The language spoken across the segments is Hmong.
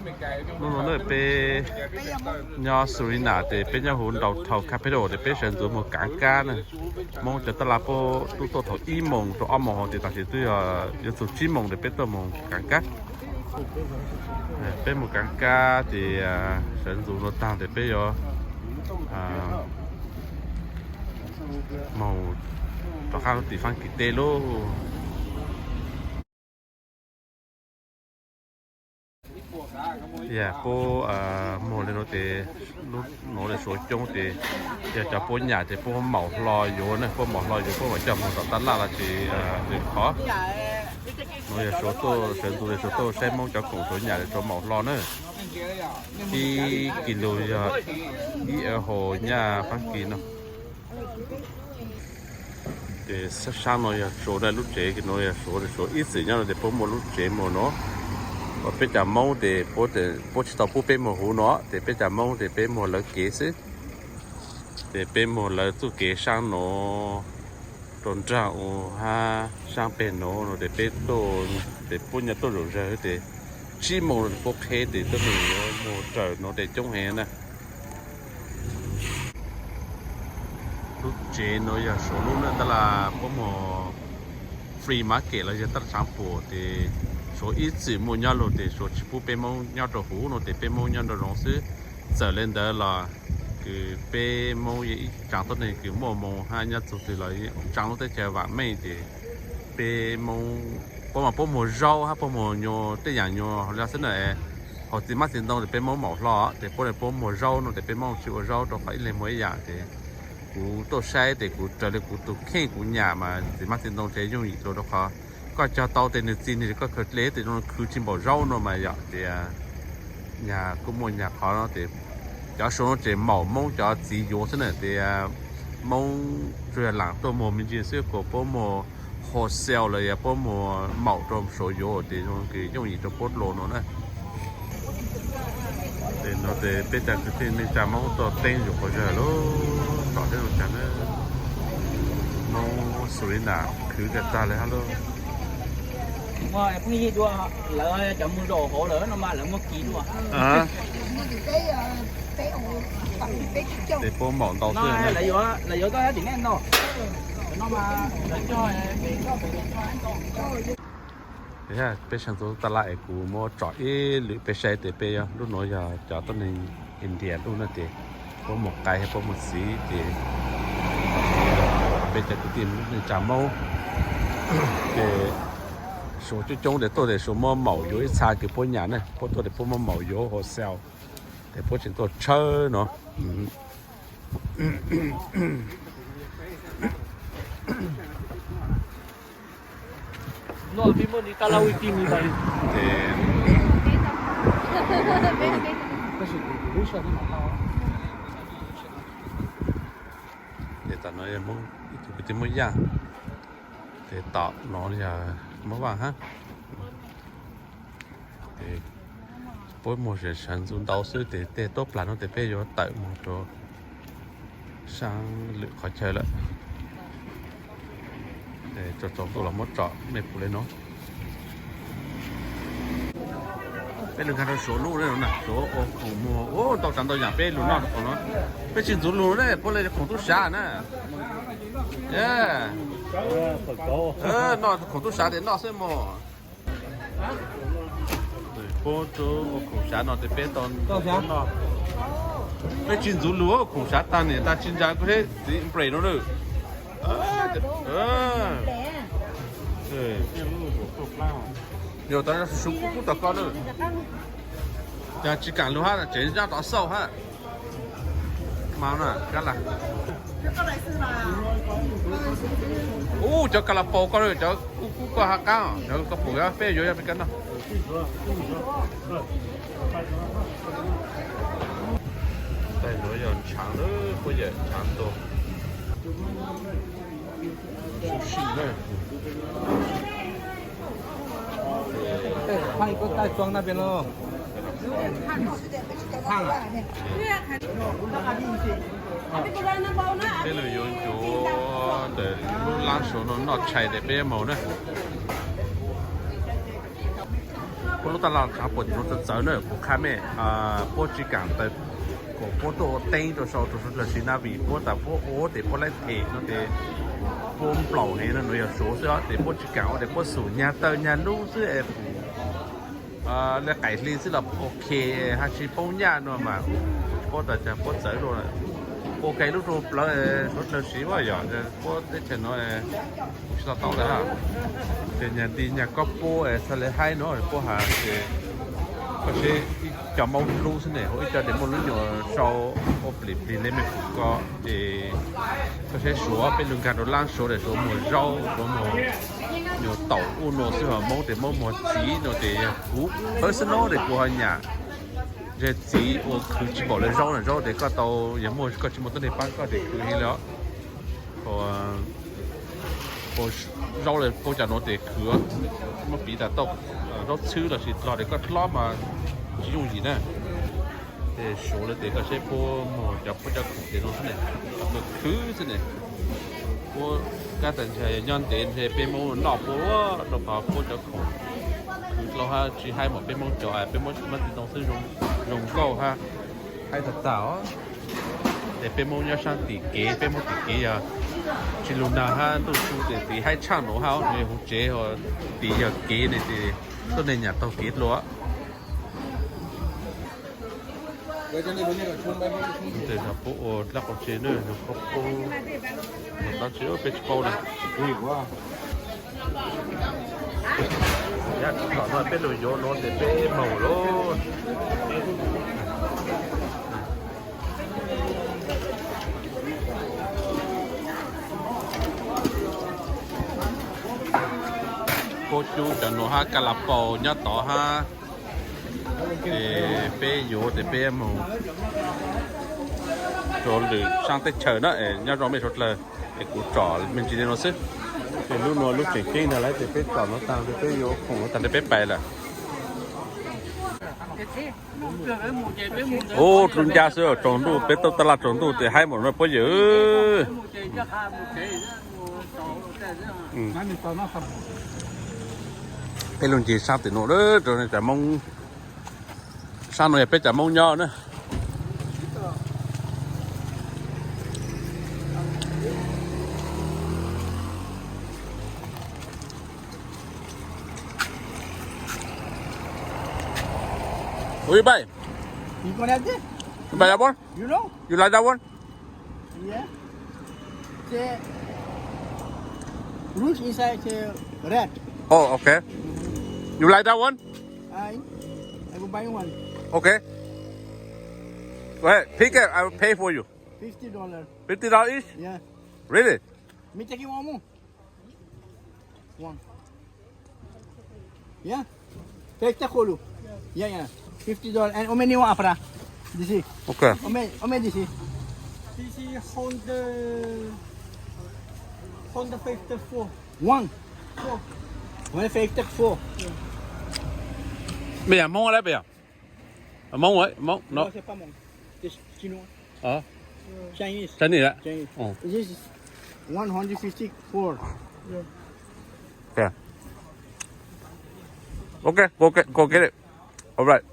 Hnub no na peb nyob Suriname ces peb nyob huv downtown capital ces peb sawv ntxuv mus kaav kab na. Hmoob cov taj laj puab tub tuaj thaum ib moos rau ob moos hauv ces tam sim twb yog yuav txug tsib moos ces peb tuaj mus kaav kab. Peb mus kaav kab ces sawv ntxuv no tag ces peb yuav moog rov qab lub tim Faab Kis teb lauj. Yog puab muag le nuav ces lub nuav le Suav coob ces yog cov puab nyam ces puab maum hlo yuav na, puab maum hlo yuav puab mam coj moog tom taj laj los sis lwm qhov. Nuav yog Suav tuaj sawv ntxuv le Suav tuaj saib Moob cov khoom Suav nyam le Suav maum hlo na. Ib kis lus yog ib euro nyaj Faab Kis no. Ces saab no yog Suav na, lub tsev nuav yog Suav, Suav ib txwm nyob no ces puab muaj lub tsev muag no. Uas peb cov Moob ces puab tsis tau pub peb muag huv no ces peb cov Moob ces peb muag lawv kev xwb. Ces peb muag lawv txuj kev saab no rau nraag u hab saab peg no no ces peb tuaj, ces puab nyaj tuaj zaum zag ces tsib moos no ces puab qheb ces tuab neeg yuav muag raws no ces coob heev na. Lub tsev no yog Suav lub na, tab las puab muag flea market los yog taj laj tshaav puam ces Suav ib txwm muaj nyob lug ces Suav tsis pub peb Moob nyob rau huv no ces peb Moob nyob nraum zoov xwb. Txawm le ntawd los kws peb Moob yog ib tsaam tuab neeg kws muaj moos hab nyob txug twg los tsaam lub teb chaws vaam meej ces peb Moob, puab mas puab muag zaub hab puab muag nyuas tej yaam nyuas hauv le xwb na. Hauv txiv hmab txiv ntoo ces peb Moob maum hlo ces puab le puab muag zaub no ces peb Moob tsis ua zaub rau qhov ib leeg muag ib yaam ces kuv tuaj saib ces kuv raws le kuv tus kheej kuv nyam mas txiv hmab txiv ntoo ces yooj yim dlua rau qhov koj cog tau ces nwg txi nwg koj khaws dle ces zoo khwv tsis npaum zaub no mas yog tias nyag kuj muaj nyag qhov no ces cov Suav no ces maum Moob cov txiv yuav xwb na ces Moob tsuas yog laam tuaj muag me ntsis xwb, kuas puab muag wholesale los yog puab muag maum rau Suav yuav ces zoo kws yooj yim rau puab dlua no na. Ces no ces peb cov kwv tij neej tsa Moob tuaj teeb zuj quas zag lub tom teb zoo cas na. Moob Suriname khwv tag tag le hab lub. Lawv cov mus zaum hauv lawm no mas lawv muaj kis dua. Ces puab maum ntau xwb. Peb sawv ntxuv taj laj es kuv muab tsom ib lwm peb saib tes peb, lub nuav yog cov tuab neeg India lub na tes, puab mus qai puab mus txiv tes, peb cov kwv tij neej tsa Moob ces Suav coob coob tes tuaj tes Suav muab maum yuav ib txha kws puab nyam na, puab tuaj tes puab muab maum yuav wholesale tes puab tseem tuaj tshawb no. Ces tom no yog Moob ib tug kwv tij Moob Yaj, ces tom no yog Moob Vaaj hab. Puab muag sawv ntxuv ntau xwb tes tej tuab plag no tes peb yuav tawm moog rua saab lwm qhov chaw lawm. Tsaus ntuj los muab tsom mej pum le no. Peb lug nkaag rua Suav lub na, Suav ua khoom muag ntau tsav ntau yaam peb lug noj rua qhov no. Peb tsis ntxuv lug le, puab le khoom tub sav na. Noj khoom tub sav tes noj xwb mog. Puab ua khoom sav no tes peb tau noj. Peb tsis ntxuv lug, khoom sav taag nim taag tsis ntsa kuv hab txiv nplej no lawm. Yog tau su kub kub tau koj lawm. Cas tsis kaam lug hab, tseem nyob tov xauj hab. Mas na, kab la. Ub, cov kas las paus koj, cov kub kub koj hab qaab, cov koj pum peb yuav yog peb kab noj. Tej nuav yog ntshaav lawm, puab yawm ntshaav tuag. Peb lug yuav ntsuav ntawm lub lab Suav no noj tshais tes peb moog na. Puab lub taj laj tshav puas tim nuav txawv txawv na, kuv qha mej, puab tsi kaam tawm kom puab tuaj ua teeb rua sau rua suav dlawg siv na, vim puab tas puab ua tes puab laib them no tes puab nplaum heev no, nuav yog suav xwb os, tes puab tsi kaam ua tes puab xum nyag tawg nyag lub xwb es pum le qaim hli xwb los ok, hab tsi poob nyaj no mas puab tas cas puab txawv dua. Ua ke lub rua plawv suav dlawg siv yog puab teb chaws no tsi tau tau lawm. Ces nyag nti nyag kob puab txhaj le haib no puab has ces koj seb ib co maub hlub xwb ne, ua ib co tes muaj lub nyuas sau ua plig plig le mej pum ko ces koj seb suav peb lug nkag rua lab suav tes suav muag zaub, suav muag nyuas taum ub no xwb, ho maub tes maub muag txiv no tes yog kuv pab xwb no tes kuv ho nyam ntse txiv ua khwv tsi npaum le zaub na, zaub tes koj tau yog muaj koj tsi muaj tuab neeg pab koj tes khwv heev le. Zaub le puab cov nuav tes khwv muab piv tas tau zaub txhwb los sis dlog tes koj dlob mas tsi yooj yim na. Ces suav le tes koj seb puab muag cov puab cov khoom tes no xwb ne, khwv xwb ne. Puab kab tas ntshe nyob ntev ntshe peb Moob noj puab rau qhov puab cov khoom khwv dlhau hab tsi haib npaum peb Moob cov, peb Moob tsi muaj tsi ntoo xwb zoo nkauj hab haib tag tag os. Ces peb Moob nyob saab tim kev, peb Moob tim kev yog tsi lug nag hab ntuj su tes tim haib tshaaj nuav hab, nws yog huv tsev, tim yog kev ne tes tuab neeg nyam taug kev dlua. Puab ua dlaab qaum tse na, tab tsi peb tsi paub na. Tom no peb lug yuav nuav tes peb moog lauj. Puab cub cov nuav hab ka la paus nyob tod hab. Ces peb yuav tes peb moog rua lwm saab teb chaws na, nyob zoo mej suav dlawg. Es kuv tsom me ntsis li no xwb. Ces lub nuav lub tseem ceeb ntag lauj, ces peb tsom nuav taag ces peb yuav khoom nuav taag tes peb pais lawm. Ub, dlub ncab xwb, tsaus ntuj, peb tuaj taj laj tsaus ntuj tes haib npaum no puab yawm. Peb lug ncig saab tim nuav rau cov Moob, saab nuav yog peb cov Moob nyob na. What you buy? You gonna have this? You buy that one? You know? You like that one? Yeah. The rules inside the red. Oh, okay. You like that one? I, I will buy one. Okay. Go ahead, pick it. I will pay for you. Fifty dollar. Fifty dollars each? Yeah. Really? Me take it one more. One. Ya. Fifty dollar. And how many one apra? This is. Okay. How many, how many this is? This is Honda, Honda fifty-four. One. Four. One fifty-four. Bây giờ món ở đây bây giờ. Món ấy, món nó. This Chinese. Chinese. Chinese. This is one hundred fifty-four. Okay. Okay, go get, go get it. All right.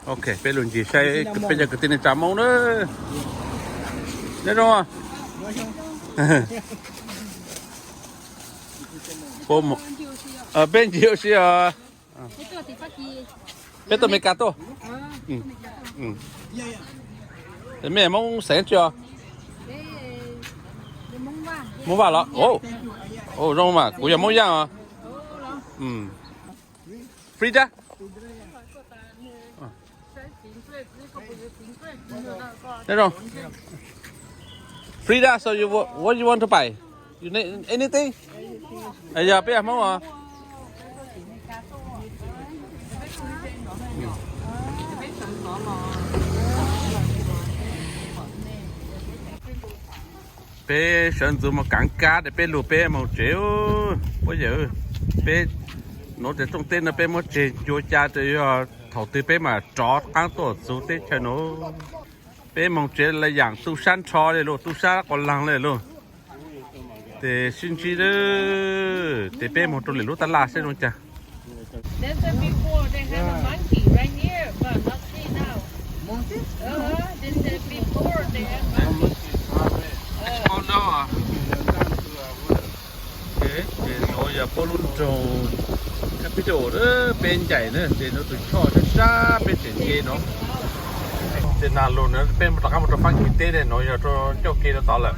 Okay, peb lug ncig saib peb cov kwv tij neej tsa Moob na. Nyob zoo. Peb ncig ua si os. Peb tuaj Meskas tuaj. Mej Moob xeev tsi os? Moob Vaj los? Zoo mas, kuv yog Moob Yaaj os. Frida. Nyob zoo. Frida, so you wa-, what you want to buy? You need anything? Yog peb yog Hmoob os. Peb sawv ntxuv mus kaav kab es peb lug peb moog tsev. Puab yawm, peb nuav tes rooj teb no peb muab tseg ncua ca, yog thaum twg peb mam rov qaab tuaj txug teb chaws nuav. Peb moog tsev lawm yaam tu sab nrho le lauj, tu sab quas laag le lauj. Tes sib ntsib, tes peb moog rua lwm lub taj laj seb zoo caag. Have a monkey right here, but not see now. Monkey? Uh, they said before they have monkey. It's called now, uh, ces no yog puab lub nroog capital, peb ncaim na, ces no tus choj sab sab peb tseem nce no. Ces nas lus no peb mus rov qab mus rau Fab Kis teb ne, no yog rau ncauj ke rau tod lawm.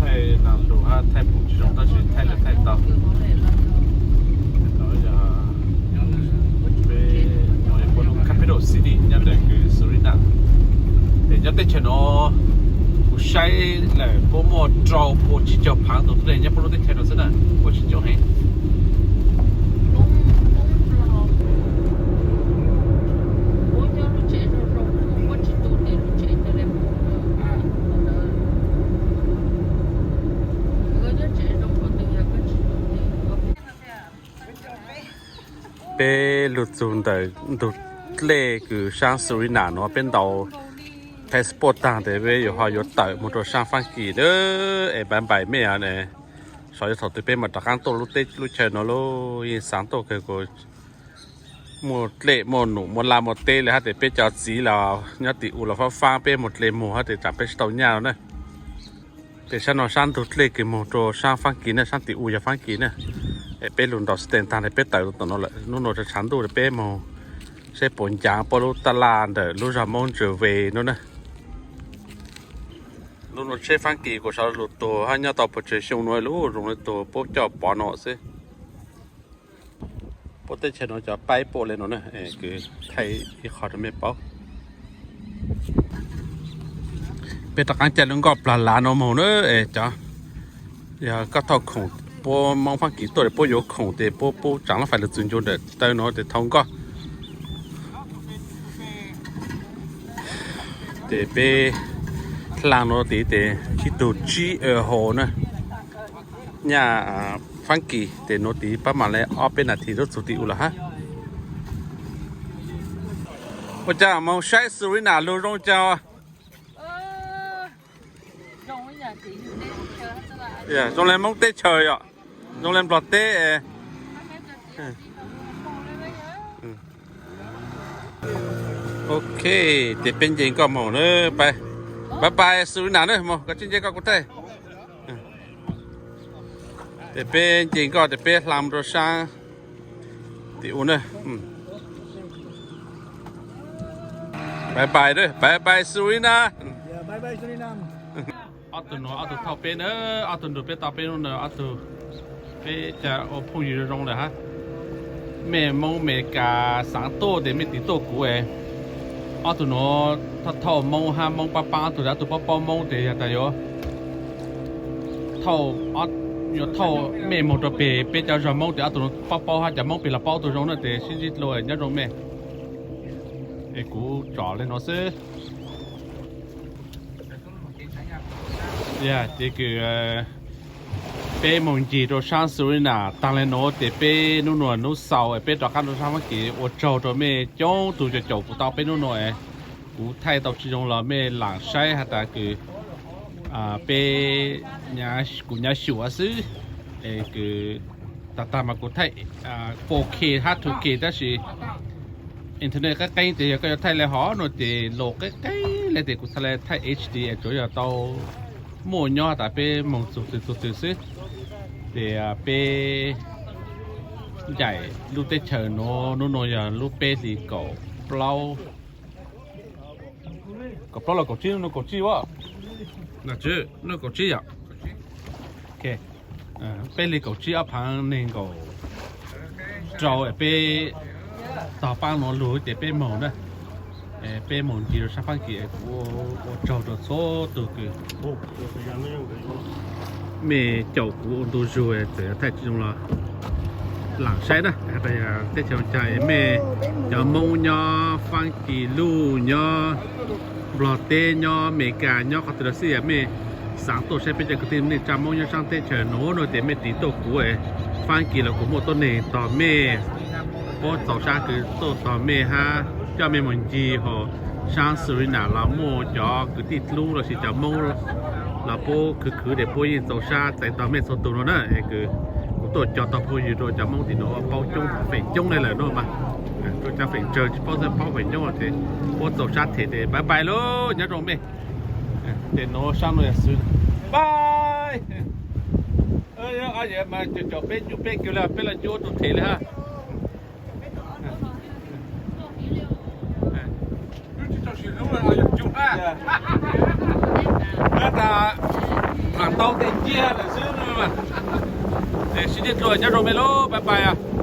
Thaij nas lus hab thaij pum tsis zoo tab sis thaij li thaij tau. Peb no yog puab lub capital city nyob ntawm kws Suriname. Es nyob teb chaws no kuv saib lawm puab muaj rau pua tsib caug phaav tus dej nyob puab lub teb chaws no xwb na, ua tsis coob heev. Peb lug txug ntawm ntug dlej kws saab Suriname no, peb ntaus passport taag tes peb yuav ho yuav tawm moog rua saab Faab Kis lawm es npaj npais mej ne. Xyov yuav thaum twg peb mam rov qaab tuaj lub teb lub chaw no lauj. Yeej xaav tuaj kawg kuas muaj dlej muaj num muaj laj muaj teb le hab tes peb cov txiv los nyob tim u los faab faab peb muaj dlej muag hab tes tsaam peb tsis tau nyaj no na. Tes saab no saab ntug dlej kws moog rua saab Faab Kis na, saab tim u yog Faab Kis na. Es peb lug ntaus xib tes taag tes peb tawm lug tom no lawm, nub nua tshav ntuj peb moog saib puas ncav puab lub taj laj ntawm lub zog Moob Ntsa Ve no na. Lub nua tsheb Faab Kis kuas sawv lug tuag hab nyob tau puas tsawg xyoo no lub zoo le tuag puab coj pov no xwb. Puab teb chaws no cov paib puab le no na, kws thaij ib qho rua mej paub. Peb rov qaab caij lub nkoj plag lav no moog na, es cov yog koj thauj khoom puab Moob Faab Kis tuaj puab yuav khoom tes puab pub tsaam lub fais lug txug ncua ntawm taw no tes thau nkoj. Tes peb hlaang no tid tes tsib tug tsib euro na. Nyaj Faab Kis tes nuav tid pab mam le ob peb nas this rub txug tim u lawm hab. Ua cas moog saib Suriname lug zoo caag? Zoo le Moob teb chaws yom, zoo le Nplog teb. Ok, ces peb nce nkoj moog na, bye bye Suriname na, moog koj tsib nce koj kuv thaij. Ces peb nce nkoj tes peb hlaang rua saab tim u na. Bye bye, bye bye Suriname. Ob tug nuav ob tug thauj peb na, ob tug nrug peb tau peb nub na, ob tug peb ca ua phooj ywg zoo zoo lawm hab. Mej Moob Amelikas xaav tuaj tes mej tiv tuaj kuv. Ob tug nuav thauj thauj Moob hab Moob paab paab ob tug, ob tug paub paub Moob tes yog tas yuav thauj, yuav thauj mej moog rua peg peb cov zog Moob tes ob tug nuav paub paub hab cov Moob peg los paub tug zoo na tes sib ntsib dlua, nyob zoo mej. Es kuv tsom le nuav xwb. Ces kws peb moog ncig rua saab Suriname taag le nuav tes peb nub nua nub xaus peb rov qaab rua saab Faab Kis. Ua tsaug rua mej coob tug caum kuv tau peb nub nua. Kuv thaij tau tsi zoo los mej lam saib has tas kws peb, kuv nyav xyuas xwb, es kws tag tag mas kuv thaij four K hab two K tab sis internet qeeb qeeb tes yog koj yuav thaij le hov nua tes load qeeb qeeb le tes kuv txhad le thaij H D es tsuav yog tau muaj nyob tas peb moog txug twg txug twg xwb. Tes peb ncaim lub teb chaws nuav, nub nua yog lub peb hlis kaum plaub, kaum plaub los kaum tsib, nub nua kaum tsib a. Nub nua kaum tsib yom. Peb hlis kaum tsib ob phaav neeg nkaum rau peb tog paab nuav lug tes peb moog na. Peb moog ncig rua saab Faab Kis, kuv ua tsaug rua txhua tug kws, Mej caum kuv ua ntu zug txawm yog thaij tsis zoo los lam saib na. Teb chaws Looj Cag mej cov Moob nyob Faab Kis Luj, nyob Nplog teb, nyob Amelikas, nyob qhov twg los xij, yog mej xaav tuaj saib peb cov kwv tij neej tsa Moob nyob saab teb chaws nuav no ces mej tiv tuaj kuv. Faab Kis los kuv muaj tuab neeg tog mej, puab txaus sab kws tuaj tog mej hab coj mej moog ncig hauv saab Suriname los muaj cov kwv tij dlub lossis cov Moob los puab khwv khwv tes puab yeej txaus sab txais tog mej txhua tug no na. Es kws kuv tuaj co tog phooj ywg rua cov Moob tim nuav paub coob feem coob le lawm no mas, rua cov feem tsawg tsis paub xwb paub feem coob ces puab txaus sab them tes bye bye lauj, nyob zoo mej. Tes nuav saab nuav yog xwb, bye. Mas caum peb nyuj peb kws le peb los ncu ua tus them le hab. Tab tas mam tau tes nciab lawm xwb. Sib ntsib dlua, nyob zoo mej lauj, bye bye.